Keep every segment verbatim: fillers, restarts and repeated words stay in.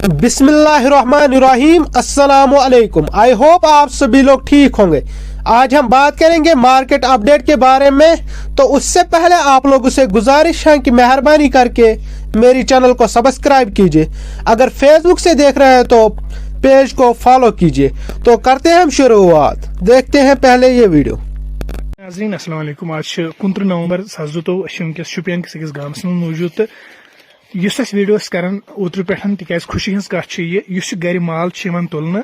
بسم اللہ الرحمن الرحیم، السلام علیکم۔ آئی ہوپ آپ سبھی لوگ ٹھیک ہوں گے۔ آج ہم بات کریں گے مارکیٹ اپڈیٹ کے بارے میں۔ تو اس سے پہلے آپ لوگوں سے گزارش ہے کہ مہربانی کر کے میری چینل کو سبسکرائب کیجیے۔ اگر فیس بک سے دیکھ رہے ہیں تو پیج کو فالو کیجیے۔ تو کرتے ہیں ہم شروعات، دیکھتے ہیں پہلے یہ ویڈیو۔ ناظرین السلام علیکم۔ آز چھِ کُنترٕہ نومبر زٕ ساس زٕتووُہ۔ أسۍ چھِ وٕنکیٚس شُپین کِس أکِس گامَس منٛز موٗجوٗد، تہٕ یُس اَسہِ ویٖڈیو ٲسۍ کران اوترٕ پٮ۪ٹھ، تِکیازِ خوشی ہٕنٛز کَتھ چھِ یہِ، یُس یہِ گرِ مال چھُ یِوان تُلنہٕ،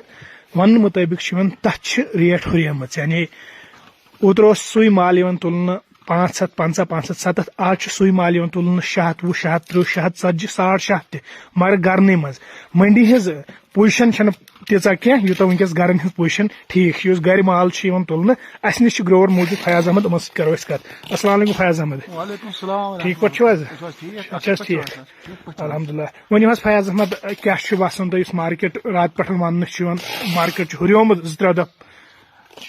وَننہٕ مُطٲبِق چھُ یِوان، تَتھ چھِ ریٹ ہُریمٕژ۔ یعنی اوترٕ اوس سُے مال یِوان تُلنہٕ پانٛژھ ہَتھ پنٛژاہ، پانٛژھ ہَتھ سَتَتھ، آز چھُ سُے مال یِوان تُلنہٕ شےٚ ہَتھ وُہ، شےٚ ہَتھ ترٕٛہ، شےٚ ہَتھ ژَتجی، ساڑ شےٚ ہَتھ تہِ، مگر گرنٕے منٛز۔ منڈی ہٕنٛز پوزیشن چھنہٕ تیٖژاہ کینٛہہ، یوٗتاہ وٕنکیٚس گرن ہٕنٛز پوزیشن ٹھیٖک چھِ۔ یُس گرِ مال چھُ یِوان تُلنہٕ، اَسہِ نِش چھُ گروور موٗجوٗد فیاض احمد، یِمن سۭتۍ کرو أسۍ کتھ۔ السلام علیکم فیاض احمد۔ وعلیکم السلام ورحمۃ ٹھیٖک پٲٹھۍ چھِو حظ؟ تُہۍ چھِو حظ ٹھیٖک؟ اچھا حظ، ٹھیٖک۔ الحمدللہ۔ ؤنِو حظ فیاض احمد، کیٛاہ چھُ باسان تۄہہِ یُس مارکیٹ راتہٕ پٮ۪ٹھ وننہٕ چھُ یِوان، مارکیٹ چھُ ہُریومُت زٕ ترٛےٚ دۄہ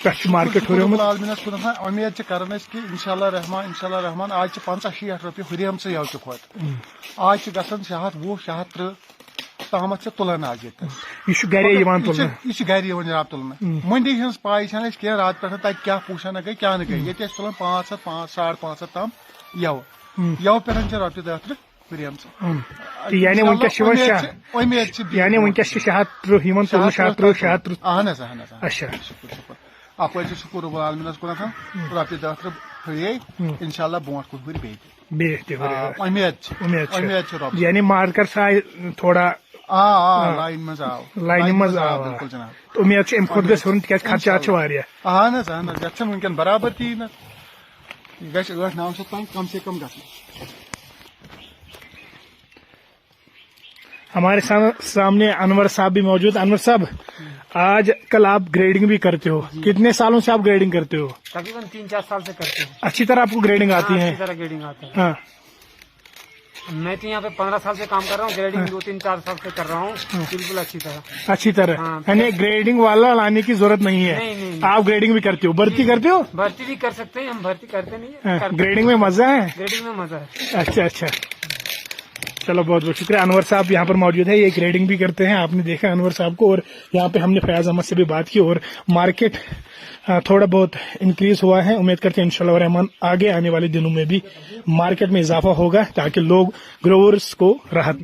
پٮ۪ٹھ چھُ مارکیٹ ہُریومُت؟ عالمینس کُنتھ امید چھِ کران أسۍ کہِ انشاءاللہ رحمان، انشاءاللہ رحمان، آز چھِ پنٛژاہ شیٹھ رۄپیہِ ہُریمژٕ یَوٕ کہِ کھۄتہٕ۔ آز چھِ گژھان شےٚ ہَتھ وُہ، شےٚ ہَتھ ترٕٛہ تامَتھ چھِ تُلان آز ییٚتہِ۔ یہِ چھُ گرے یِوان تُلنہٕ۔ یہِ چھِ گرِ یِوان جناب تُلنہٕ۔ مٔنڈی ہٕنٛز پاے چھَنہٕ اَسہِ کینٛہہ راتہٕ پٮ۪ٹھ تَتہِ کیٛاہ پوٗشَن گٔے، کیٛاہ نہٕ گٔے۔ ییٚتہِ ٲسۍ تُلان پانٛژھ ہَتھ، پانٛژھ، ساڑ پانٛژھ ہَتھ تام یَوٕ۔ یَوٕ پٮ۪ٹھ چھِ رۄپیہِ دَہ ترٕٛہ ہُریمژٕ۔ تہٕ یعنی وٕنکیٚس چھِ وۄنۍ شےٚ۔ اُمید چھِ بیٚیہِ یعنی وٕنکیٚس چھِ شےٚ ہَتھ ترٕٛہ یِوان تُلنہٕ، شےٚ ہَتھ ترٕٛہ، شےٚ ہَتھ ترٕٛہ۔ اہن حظ، اہن حظ، اہن حظ۔ اچھا۔ شُکُر، شُکُر۔ اَپٲرۍ چھِ شُکُر رۄبُل عالمینَس کُنَتھ، رۄپیہِ دَہ ترٕٛہ ہُرے۔ انشاءاللہ برونٛٹھ کُن ہُرِ بیٚیہِ تہِ۔ بیٚیہِ تہِ ہُرِ۔ آ، اُمید چھِ۔ اُمید چھِ۔ اُمید چھِ رۄبَس۔ یعنی مارکر چھِ آے تھوڑا۔ آ، آ، لاینہِ منٛز آو۔ لاینہِ منٛز آو۔ بِلکُل جناب۔ اُمید چھِ اَمہِ کھۄتہٕ گژھِ ہُرُن، تِکیٛازِ خدشات چھِ واریاہ۔ اہن حظ، اہن حظ، یَتھ چھَنہٕ وٕنکیٚن برابر کِہیٖنۍ نہٕ۔ یہِ گژھِ ٲٹھ نَو شیٚتھ تام کم سے کم گژھُن۔ ہمارے سام-، سامنے انور صاحب بھی موجود۔ انور صاحب، آج کل آپ گریڈنگ بھی کرتے ہو، کتنے سالوں سے آپ گریڈنگ کرتے ہو؟ تقریباً تین چار سال سے کرتے ہیں۔ اچھی طرح آپ کو گریڈنگ آتی ہاں، ہے؟ اچھی طرح گریڈنگ آتا ہے۔ ہاں۔ میں تو یہاں پہ پندرہ سال سے کام کر رہا ہوں، گریڈنگ دو تین چار سال سے کر رہا ہوں، بالکل اچھی طرح۔ اچھی طرح۔ ہاں۔ یعنی گریڈنگ والا لانے کی ضرورت نہیں ہے۔ نہیں، نہیں، نہیں۔ آپ گریڈنگ بھی کرتے ہو، بھرتی کرتے ہو؟ بھرتی بھی کر سکتے ہیں ہم، بھرتی کرتے نہیں ہے، ہاں، کرتے گریڈنگ میں مزہ ہے۔ گریڈنگ میں مزہ ہے۔ اچھا، اچھا۔ چلو، بہت بہت شکریہ۔ انور صاحب یہاں پر موجود ہے، یہ گریڈنگ بھی کرتے ہیں۔ آپ نے دیکھا انور صاحب کو، اور یہاں پہ ہم نے فیاض احمد سے بھی بات کی، اور مارکیٹ، آ، تھوڑا بہت انکریز ہوا ہے۔ امید کرتے ہیں انشاءاللہ الرحمن آگے آنے والے دنوں میں بھی مارکیٹ میں اضافہ ہوگا، تاکہ لوگ، گروورز کو راحت